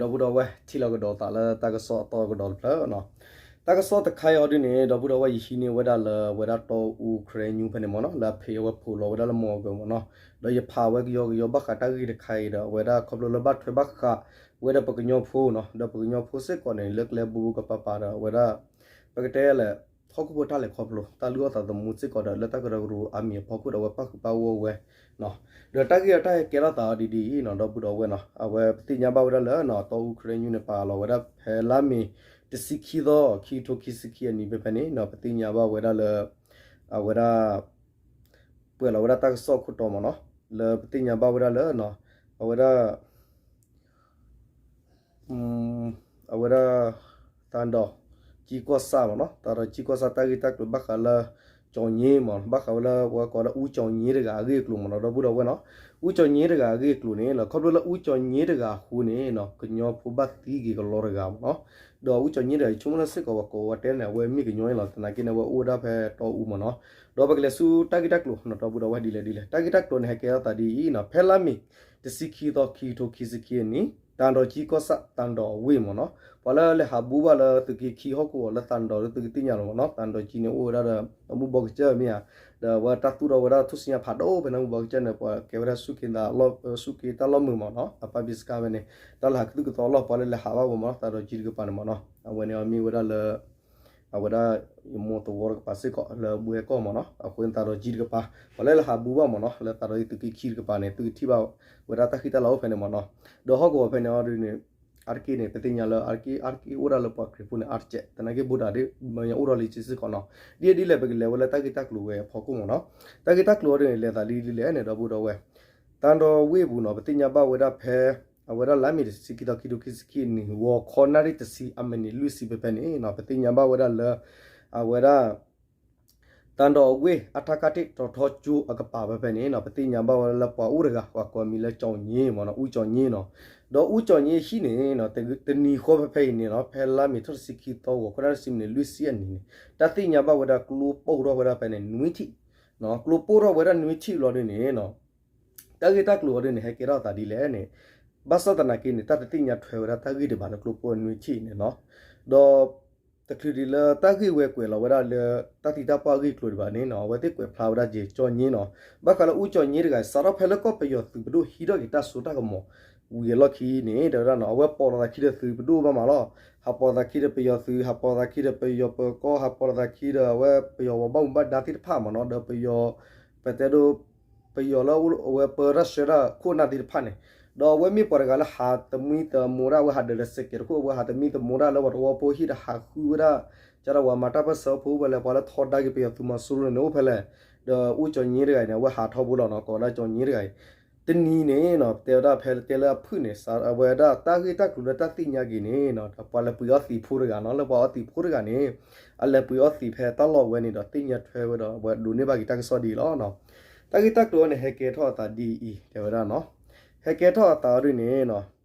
ဒီပုၢ်ဒီဝဲၢ် ထံၣ်လိာ်ကဒီးသးလၢတၢ်ကစီၣ်အသီကဒီးတဖျၢၣ်နီၤ. တၢ်ကစီၣ်တခါအံၤအီၤဒ်န့ၣ် ဒီပုၢ်ဒီဝဲၢ် ယဟံးန့ၢ်ဝဲဒၣ်လၢအဝဲဒၣ်တီအူ ခရံယူ ဖဲန့ၣ်မ့ၢ်နီၤ, လၢအဖံးအဝဲဖိးလီၤဝဲဒၣ်လၢမီၢ်အဂၤမ့ၢ်နီၤ. ဒီးယဖးဝဲကယီကယီဘၣ်ဃးတၢ်ဂ့ၢ်တခါအံၤဒီး အဝဲဒၣ်ခီဖျိလၢဘၣ်ထွဲဘၣ်ဃးဝဲဒီးပကညီဖိနီၤ, ဒီးပကညီဖိစ့ၢ်ကီးန့ၣ် လၢကျဲဘိကပၤပၤဒီးအဝဲဒၣ် ပကတဲလဲၣ် ဟီၣ်ခိၣ်ဖိတၢ်လဲၤခီဖျိ တၢ်လုၢ်အီၣ်သးသမူစ့ၢ်ကီးဒီး လၢတၢ်ကရၢကရိအါမံၤအဖီခိၣ်ဒီး အဝဲပၣ်ဃုာ်ပၣ်ဂီၢ်ဝဲ ဒီးတၢ်ဂ့ၢ်အတၢ်ဟဲကဲထီၣ်သးအီၤဒ်ဒ်အံၤနီၤ ဒီပုၢ်ဒီဝဲၢ်နီၤ, အဝဲပသ့ၣ်ညါဘၣ်ဝဲဒၣ်လၢနီၤ တီအူ ခရံယူ န့ၣ် ပာ်လီၤဝဲဒၣ်ဖဲလါမ့ၤ တဆံခံသီ ခံကထိခံဆံခံအနံၤဖဲဖဲန့ၣ်နီၤ ပသ့ၣ်ညါဘၣ်ဝဲဒၣ်လၢ အဝဲဒၣ် ပှဲၤလီၤဝဲဒၣ်တၢ်ကစီၣ်ခိၣ်တီမ့ၢ်နီၤ, လၢပသ့ၣ်ညါဘၣ်ဝဲဒၣ်လၢ အဝဲဒၣ် အဝဲဒၣ် သးဒီးကံကီၢ်ဆၣ်မ့ၢ်နီၤ, သးဒီးကံကီၢ်ဆၣ်တၢ်ဂ့ၢ်တၢ်ကျိၤဘၣ်ဃးလၢ ကၠီၤည့မ့ၢ်နီၤ, ဘၣ်ဃးဝဲလၢပှၤကိးလၢအူကၠီၤည့တဂၤအဂ့ၢ်အကျိၤမ့ၢ်နီၤ ဒီပုၢ်ဒီဝဲၢ်နီၤ. အူကၠီၤည့တဂၤအဂ့ၢ်အကျိၤန့ၣ် ခီဖျိလၢအူကၠီၤည့တဂၤအဃိန့ၣ် ကညီဖိဘၣ်သံက့ၤကလီတဂၤမ့ၢ်နီၤ. ဒီးအူကၠီၤည့တဂၤ ယဆိကမိၣ်လၢစ့ၢ်ကီးပှၤကိးဝဲတဲန့ၣ် အဝဲမ့ၢ်ကညီအံၤလီၤ, သနာ်က့န့ၣ် အဝဲအိၣ်ဝဲဒၣ်ဖဲတီအူမ့ၢ်နီၤ. ဒီးပကလဲၤဆူတၢ်ဂ့ၢ်တၢ်ကျိၤနီၤ ဒီပုၢ်ဒီဝဲၢ်ဒ်လဲၣ်ဒ်လဲၣ်, တၢ်ဂ့ၢ်တၢ်ကျိၤန့ၣ် ဟဲကဲထီၣ်သးဒ်အံၤနီၤ, ဖဲလါမ့ၤ တဆံခံသီ ခံကထိခံဆံခံအနံၤ သးဒီးကံကီၢ်ဆၣ် သးဒီးအဝ့ၢ်မ့ၢ်နီၤ, ပှၤလၢလဲၤဟးဘူးဘၣ်လၢသုးက့ခံဟီၣ်ကဝီၤလၢသးဒီး လၢသုကသ့ၣ်ညါလီၤမ့ၢ်နီၤ, သးဒီးကံန့ၣ်အိၣ်ဝဲဒၣ်ဒီး နမူဘီကစၢၢ်မ့ၢ်ဧါ, ဒီးအဝဲတၢ်သူၣ်ထီၣ်ဝဲဒၣ်ထူၣ်စုညါဖးဒိၣ်ဖဲနမူဘီကစၢၢ်န့ၣ် ပှၤကဲဝဲဒၣ်ဆူၣ်က့ၤသးလီၢ် ဆူၣ်က့ၤတၢ်လီၢ်မုာ်မ့ၢ်နီၤ, အပၢ်ဘံစကါဖဲန့ၣ် တၢ်လၢဟးကသုၣ်ကသီအလီၢ် ပှၤလၢလဲၤဟးဘၣ်ဝဲမ့ၢ်နီၤ, သးဒီးကံတကပၤန့ၣ်မ့ၢ်နီၤ, အဝဲန့ၣ်မ့ၢ်ဝဲဒၣ်လၢ အဝဲဒၣ် ယမိၢ်သဝီတကပၤစ့ၢ်ကီးလၢဘှဲကီၢ်မ့ၢ်နီၤ, အဃိန့ၣ်သးဒီးကံတကပၤ ပှၤလၢလဲၤဟးဘူးဘၣ်မ့ၢ်နီၤ, လၢသးဒီးသုးက့ခံတကပၤန့ၣ် သုကထံၣ်ဘၣ်ဝဲဒၣ်တၢ်ဃံတၢ်လၤအိၣ်ဖဲန့ၣ်မ့ၢ်နီၤ, ဒီးဟီၣ်ကဝီၤဖဲန့ၣ်အီၤဒ်န့ၣ် အါတက့ၢ်န့ၣ် ပသ့ၣ်ညါလၢအါတက့ၢ် အါတက့ၢ်အိၣ်ဒၣ်လၢပှၤခရံာ်ဖိန့ၣ် အါတက့ၢ် သနာ်က့ဘိးတၢ်ဒ် မ့ၢ်ညါအိၣ်ထီၣ်လံစ့ၢ်ကီးနီၤ, ဒ်ဒ်လဲၣ် ပကလဲၤဝဲလၢတၢ်ဂ့ၢ်တၢ်ကျိၤဝဲအဖီခိၣ်မ့ၢ်နီၤ, တၢ်ဂ့ၢ်တၢ်ကျိၤအီၤဒ်န့ၣ် လဲၤသးလံဒ်လဲၣ်န့ၣ် ဒီပုၢ်ဒီဝဲၢ် သးဒီးဝ့ၢ်ပူၤနီၤ ပသ့ၣ်ညါဘၣ်ဝဲဒၣ်ဖဲ အဝဲဒၣ်လါမ့ၤတဆံခံသီ ခံကထိခံဆံခံနံၣ် ဂီၤခီနၣ်ရံၣ်တဆံအမံးနံးလွံၢ်ဆံဖဲဖဲန့ၣ်နီၤ ပသ့ၣ်ညါဘၣ်ဝဲဒၣ်လၢ အဝဲဒၣ် သးဒီးဝ့ၢ်အထါကတ့ၢ် တီၤထီကၠိအကပၤဖဲဖဲန့ၣ်နီၤ ပသ့ၣ်ညါဘၣ်ဝဲဒၣ်လၢပှၤအိၣ်တဂၤ ပှၤကိးအမံၤလၢကၠီၤည့မ့ၢ်နီၤ အူကၠီၤည့နီၤ, ဒီးအူကၠီၤည့အဟံၣ်န့ၣ် တနံၤဃီဖဲဖဲအံၤန့ၣ်နီၤ ဖဲလါမ့ၤထီၣ်တဆံခံသီ ဂီၤခီနၣ်ရံၣ်တဆံမံးနံးလွံၢ်ဆံအနံၤန့ၣ် တၢ်သ့ၣ်ညါဘၣ်ဝဲဒၣ်ကျိပိၢ်ထီၣ်ဝဲဒၣ်ဖဲန့ၣ် နွံထံၣ်, ကျိပိၢ်ထီၣ်ဝဲဒၣ်နွံထံၣ်လီၤဒ်န့ၣ်နီၤ တၢ်ဂ့ၢ်တၢ်ကျိၤအီၤဒ်န့ၣ် ဟဲကဲထီၣ်သးဒ်လဲၣ်န့ၣ်, ဘၣ်ဆၣ်သနာ်က့န့ၣ် တၢ်တသ့ၣ်ညါထွဲဝဲဒၣ်တၢ်ဂ့ၢ်ဒံးဘၣ်လၢကျိပိၢ်နွံထံၣ်န့ၣ်နီၤ, ဒီး တချုးဒံးလၢတၢ်ဂ့ၢ်ဝဲကွဲးလီၤဝဲဒၣ်လၢ တၢ်သံတၢ်ပှၢ်အဂ့ၢ်အကျိၤဒံးဘၣ်န့ၣ်နီၤ အဝဲသ့ၣ်ကွဲးဖျါဝဲဒၣ်က့ၤကၠီၤည့နီၤ, ဘၣ်ဃးလၢအူကၠီၤည့တဂၤ စးထီၣ်ဖဲလၢကီၢ်ပယီၤသုးပဒိၣ်ဟံးထီၣ်က့ၤတၢ်စိတၢ်ကမီၤ ဝံၤအလီၢ်ခံန့ၣ် တဲဝဲဒၣ်နီၤ အဝဲပိာ်လီၤသးခံဒီးသုးပဒိၣ်ဘၣ်မးလီၤ, ဟးပိာ်သးခံဒီးပယီၤသုး ဟးပိာ်သးခံဒီးပယီၤပၢၤကီၢ် ဟးပိာ်လီၤသးခံဒီးအဝဲပယီၤဝဲၤဘၣ်မူဘၣ်ဒါသ့ၣ်တဖၣ်မးနီၤ ဒီးပယီၤ ပတဲဒိ ပယီၤလၢအဝဲပၢတၢ်ဆှၢတၢ်ခိၣ်နၢ်သ့ၣ်တဖၣ်န့ၣ်, ဒီးအဝဲမ့ၢ်ပှၤတဂၤလၢဟးသမံသမိးဒၣ် အဝဲဟးဒၣ်လၢစဲးကဲးတခိၣ် အဝဲဟးသမံသမိးဒၣ်လၢပှၤသဝီဖိဟံၣ်ဒီးဟးဃုဝဲဒၣ် ကဒီးပှၤမၤတၢ်ပၢၢ်ဆၢဖိဖဲလဲၣ် ပှၤလၢထီဒါက့ၤပယီၤသုးမီၤစိရိၤန့ၣ်အိၣ်ဖဲလဲၣ်, ဒီးအူကၠီၤည့တဂၤန့ၣ် အဝဲဟးထီဘိလီၤနီၤ ကိးဝဲဒၣ်ကၠီၤည့တဂၤအံၤ, တနံၤန့ၣ်နီၤ ပတဲဝဲဒၣ်ဖဲတဲလၢအဖုၣ်န့ၣ် အဝဲဒၣ်တၢ်ဂ့ၢ်တၢ်ကျိၤလၢတၢ်သ့ၣ်ညါက့ၤန့ၣ်နီၤ ပှၤလဲၤပှ့ၤအီသံးဖိတဂၤနီၤ လၢပှၤအီသံးဖိတဂၤန့ၣ် အလဲၤပှ့ၤအီသံးဖဲတၢ်လီၢ်ဝဲန့ၣ်ဒီး သ့ၣ်ညါထွဲဝဲဒီး အဝဲဒိးန့ၢ်ဘၣ်က့ၤတၢ်ကစီၣ်ဒ်အံၤလီၤနီၤ. တၢ်ဂ့ၢ်တၢ်ကျိၤအံၤန့ၣ် ဟဲကဲထီၣ်အသးဒ်အံၤ တဲဝဲဒၣ်နီၤ. ဟဲကဲထီၣ်အသးအီၤဒ်န့ၣ်နီၤ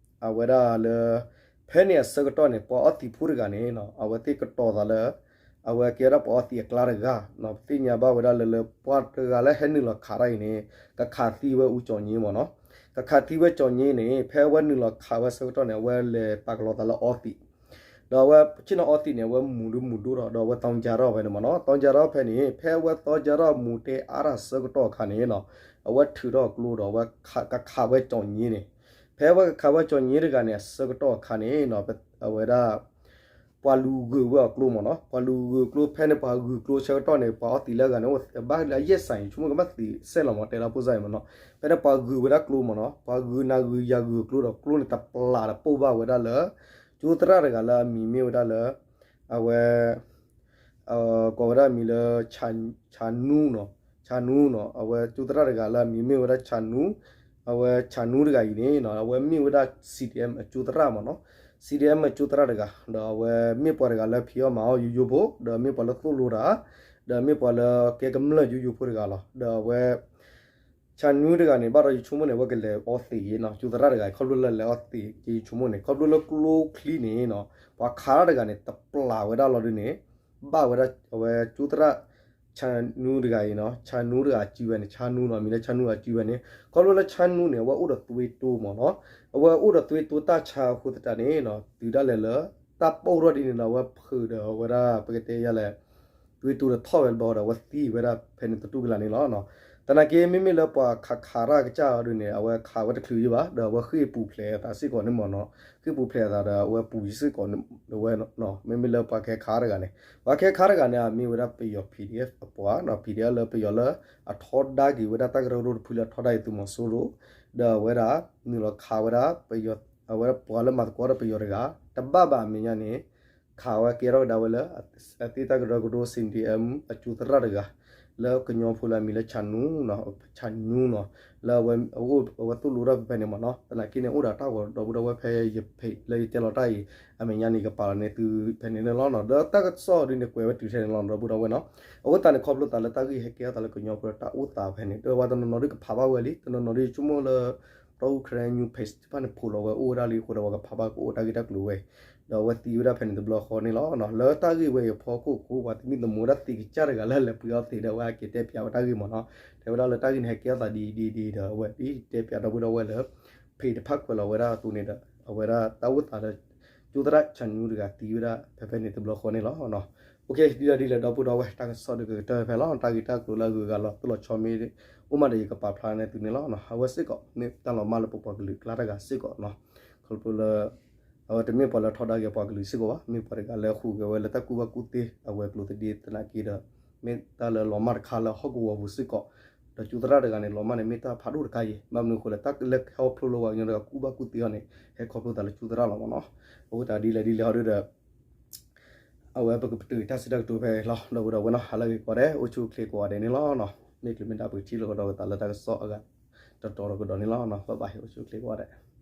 အဝဲဒၣ်လၢ ဖဲန့ၣ်အဆၢကတီၢ်န့ၣ် ပှၤအီသံးဖိတဂၤန့ၣ်နီၤ အဝဲသ့ၣ်ကတီၤသးလၢ အဝဲကဲဝဲဒၣ်ပှၤအီသံးအကျါတဂၤနီၤ. ပသ့ၣ်ညါဘၣ်ဝဲဒၣ်လၢ လၢပှၤတဂၤလၢဟဲနုာ်လီၤခးတၢ်အံၤန့ၣ် ကခးသံဝဲအူကၠီၤည့မ့ၢ်နီၤ. ကခးသံဝဲကၠီၤည့န့ၣ် ဖဲအဝဲနုာ်လီၤခးဝဲဆၢကတီၢ်န့ၣ် အဝဲလဲၤပာ်ကလီၤသးလၢအီသံး ဒီးအဝဲဆ့ၣ်နီၤအီသံးန့ၣ် အဝဲမူၤဒိၣ်မူၤဒိၣ်ထီၣ် ဒီးအဝဲသီကၠါထီၣ်ဖဲန့ၣ်မ့ၢ်နီၤ. သီကၠါထီၣ်ဖဲန့ၣ် ဖဲအဝဲသီကၠါထီၣ်မူၤတဲအါထီၣ်ဆၢကတီၢ်အခါန့ၣ်နီၤ အဝဲထုးထီၣ်ကျိဒီးအဝဲကခးဝဲကၠီၤည့န့ၣ် ဖဲအဝဲကခးဝဲကၠီၤည့တဂၤန့ၣ် အဆၢကတီၢ်အခါန့ၣ်နီၤ အဝဲဒၣ် ပှၤလူၤဂုာ်ဝဲအီၤကျိမ့ၢ်နီၤ. ပှၤလူၤဂုာ်ကျိ ဖဲန့ၣ်ပှၤဂုာ်ကျိဆၢကတီၢ်န့ၣ် ပှၤအီသံးလၢအဂၤန့ၣ် အိၣ်ဘၣ်လၢအယဲၢ်စးအံၤ ဆိကမိၣ်ကဘၣ်သံးစဲၣ်လီၤမ့ၢ် တဲလၢဖိစၢ်အံၤမ့ၢ်နီၤ. ဖဲန့ၣ်ပှၤဂုာ်ဝဲဒၣ်ကျိမ့ၢ်နီၤ. ပှၤဂုာ်နၤဂုာ်ယၤဂုာ်ကျိဒီး ကျိန့ၣ်တပျၢ်ဒီးပိၢ်ဘၣ်ဝဲဒၣ်လၢ ကၠိသရၣ်တဂၤလၢအမံၤမ့ၢ်ဝဲဒၣ်လၢ အဝဲ ကိးဝဲဒၣ်မံၤလၢ ဆၣ်နူနီၤ, ဆၣ်နူနီၤ, အဝဲကၠိသရၣ်တဂၤလၢအမံၤမ့ၢ်ဝဲဒၣ်ဆၣ်နူ, အဝဲဆၣ်နူတဂၤအံၤန့ၣ်နီၤ အဝဲမ့ၢ်ဝဲဒၣ် CDM အကၠိသရၣ်မ့ၢ်နီၤ, CDM အကၠိသရၣ်တဂၤ ဒီးအဝဲမ့ၢ်ပှၤတဂၤလၢဖံးအီၣ်မၤအီၣ်ယိယိဖိ ဒီးမ့ၢ်ပှၤလၢသိၣ်လိတၢ် ဒီးမ့ၢ်ပှၤလၢကဲကမျၢၢ်ယိယိဖိတဂၤလီၤ. ဒီးအဝဲ ဆၣ်နူတဂၤန့ၣ် ဘၣ်ဒီးယဆိကမိၣ်န့ၣ် အဝဲကလဲၤအီသံးနီၤ, ကၠိသရၣ်တဂၤ ခီဖျိလၢလဲၤအီသံး ယဆိကမိၣ်န့ၣ် ခီဖျိလၢကျိချံန့ၣ်နီၤ ပှၤခးတၢ်တဂၤန့ၣ် တပျၢ်ဝဲဒၣ်လီၤဒ်န့ၣ် ဘၣ်ဝဲဒၣ်အဝဲကၠိသရၣ် ဆၣ်နူတဂၤအံၤနီၤ, ဆၣ်နူတဂၤစုဝဲန့ၣ်, ဆၣ်နူနီၤ, မံၤလၢဆၣ်နူတဂၤစုဝဲန့ၣ်, ခီဖျိလၢဆၣ်နူန့ၣ် အဝဲအိၣ်ဒီးသွေးတိုးမ့ၢ်နီၤ, အဝဲအိၣ်ဒီးသွေးတိုးတၢ်ဆါအဃိသတးန့ၣ်နီၤ, တုၤဒၣ်လဲာ်လၢ တၢ်ပိၢ်ထီၣ်ဒ်န့ၣ်ဒီး အဝဲဖုးဒီးဝဲဒၣ် ပကတဲယၤလဲၣ် သွေးတိုးတထီၣ်ဝဲတဘျီဒီး အဝဲသံဝဲဒၣ်ဖဲန့ၣ်သတူၢ်ကလာ်န့ၣ်လီၤ. သနာ်က့ မ့မ့ၢ်လၢပှၤခးခးတၢ်ကစၢ်အီၤဒ်န့ၣ် အဝဲခးဝဲတချုးယံၤဘၣ်, ဒီးအဝဲဃ့ၣ်ပူၤဖျဲးအသးစ့ၢ်ကီးန့ၣ်မ့ၢ်နီၤ, ဃ့ၣ်ပူၤဖျဲးအသးဒီး အဝဲပူၤယံၤစ့ၢ်ကီးဝဲ, မ့မ့ၢ်လၢပှၤကဟဲခးတဂၤန့ၣ်, ပှၤကဟဲခးတဂၤန့ၣ် မ့ၢ်ဝဲဒၣ်ပယီၤ PDF အပှၤနီၤ, PDF လၢပယီၤလၢ အထီဒါက့ၤဝဲဒၣ်တၢ်ကရၢကရိတဖုလၢအထီဒါက့ၤသုးမီၤစိရိၤ, ဒီးအဝဲဒၣ် နုာ်လီၤခးဝဲဒၣ် ပယီၤ, အဝဲဒၣ်ပှၤလၢမၤသကိးဒီးပယီၤတဂၤ, တဘၣ်ဘၣ်အမဲာ်ညါန့ၣ် ခးဝဲကဲထီၣ်ကဒါဝဲလၢ အသ့ၣ်တၢ်ကရၢကရိ CDM အကၠိသရၣ်တဂၤ လၢကညီဖိလၢအမံၤလၢဆၣ်နူ, ဆၣ်နူနီၤ, လၢ အဝဲသိၣ်လိတၢ်ဖဲဖဲန့ၣ်မ့ၢ်နီၤ, သနာ်က့န့ၣ် အိၣ်ဒီးတၢ်ဂီၤဒီပုၢ်ဒီဝဲၢ်ဖဲယဖဲးလၢယတဲလီၤတၢ်အံၤ အမဲာ်ညါန့ၣ် ကပာ်လီၤန့ၢ်သုဖဲန့ၣ်န့ၣ်လီၤနီၤ, ဒီးတၢ်ကစီၣ်ဒ်န့ၣ် ကွဲးဝဲတုၤထဲန့ၣ်လီၤ ဒီပုၢ်ဒီဝဲၢ်နီၤ, အဃိသတးန့ၣ် ခီဖျိသးလၢတၢ်ဂ့ၢ်ဟဲကဲထီၣ်သးလၢကညီဖိဒီးတၢ်အိၣ်သးဖဲန့ၣ် ဒီးပှၤတနီၤနီၤဒ်ကဖးဘၣ်ဝဲလံ, တနီၤနီၤဒ်ဆိကမိၣ်လၢ တီအူ Karen News Page တဖၣ်န့ၣ် ဖိးလီၤဝဲအိၣ်ဝဲဒၣ်လံအဃိဒီး ပှၤကဖးဘၣ်ကအိၣ်တၢ်ဂ့ၢ်တၢ်ကျိၤဝဲအံၤ, ဒီးအဝဲသံဝဲဒၣ်ဖဲန့ၣ်တဘျီဃီန့ၣ်လီၤ. လၢတၢ်ဂ့ၢ်ဝဲအံၤအဖီခိၣ်အဃိ ပှၤသမံသမိးဝဲဒၣ်သံးကစၢ်တဂၤလၢလဲၤပှ့ၤအီၣ်သံးဒီး အဝဲဟဲက့ၤတဲပၠးဝဲတၢ်ဂ့ၢ်မ့ၢ်နီၤ, တဲဝဲဒၣ်လၢတၢ်ဂ့ၢ်န့ၣ် ဟဲကဲထီၣ်သးဒ်အံၤဒ်အံၤဒီး အဝဲဒ်တဲပၠးဒီပုၢ်ဒီဝဲၢ်လၢ ဖဲးတဖၣ်ကွဲးလီၤဝဲဒၣ်အသိးန့ၣ်ဒီး အဝဲဒၣ်တၢ်အိၣ်သးလၢ ကၠိသရၣ်ဆၣ်နူတဂၤသံဝဲဒၣ်ဖဲဖဲန့ၣ်တဘျီဃီန့ၣ်လီၤ. ဒ်လဲၣ်ဒ်လဲၣ် ဒီပုၢ်ဒီဝဲၢ် တၢ်ကစီၣ်ဒ်ကကတၢၢ်ဖဲလီၤ, တၢ်ဂ့ၢ်တၢ်ကျိၤလၢအဂုၤအဂၤလီၤတိၢ်လီၤဆီမ့ၢ်အိၣ်မးဒီး ယကပာ်ဖျါန့ၢ်သုန့ၣ်လီၤ. အဝဲစ့ၢ်ကီး မ့ၢ်တၢ်လီၤမၢ်လၢပပှၤကလုာ်အကျါတဂၤစ့ၢ်ကီးနီၤ, ခီဖျိလၢ အဝဲတမ့ၢ်ပှၤလၢထီဒါက့ၤပှၤကလုာ်စ့ၢ်ကီးဘၣ်, မ့ၢ်ပှၤတဂၤလၢဟူးဂဲၤဝဲလၢတၢ်ကူၣ်ဘၣ်ကူၣ်သ့အဝဲၤကျိၤသဒ့သနာ်က့ဒီး မ့ၢ်တၢ်လၢလီၤမၢ်တခါလၢဟီၣ်ကဝီၤပူၤစ့ၢ်ကီး, ဒီးကၠိသရၣ်တဂၤန့ၣ် လီၤမၢ်န့ၣ် မ့ၢ်တၢ်ဖးဒိၣ်တခါအံၤ, ဘၣ်မနုၤအဃိလဲၣ် တၢ်လၢဟဲခီဖျိလၢပှၤကညီတဂၤကူၣ်ဘၣ်ကူၣ်သ့အီၤန့ၣ် ဟဲခီဖျိသးလၢကၠိသရၣ်လီၤမ့ၢ်နီၤ. အဃိသတးဒ်လဲၣ်ဒ်လဲၣ်ဟီဒ်ဒီး အဝဲပကပတုာ်တၢ်စံးတၢ်ကတိၤဖဲလီၤ ဒီပုၢ်ဒီဝဲၢ်နီၤ, ဟါလၢအဂ့ၤကိးဂၤဒဲး အိၣ်ဆူၣ်အိၣ်ချ့ကိးဂၤဒဲးန့ၣ်လီၤ. မ့ၢ်ကျိၤမ့ၢ်ဒၣ်ပကထံၣ်လိာ်ကဒီးပသးလၢတၢ်ကစီၣ်အဂၤ တတီၤဒီးကဒီးန့ၣ်လီၤ. ဘၣ်ဘၣ် အိၣ်ဆူၣ်အိၣ်ချ့ကိးဂၤဒဲး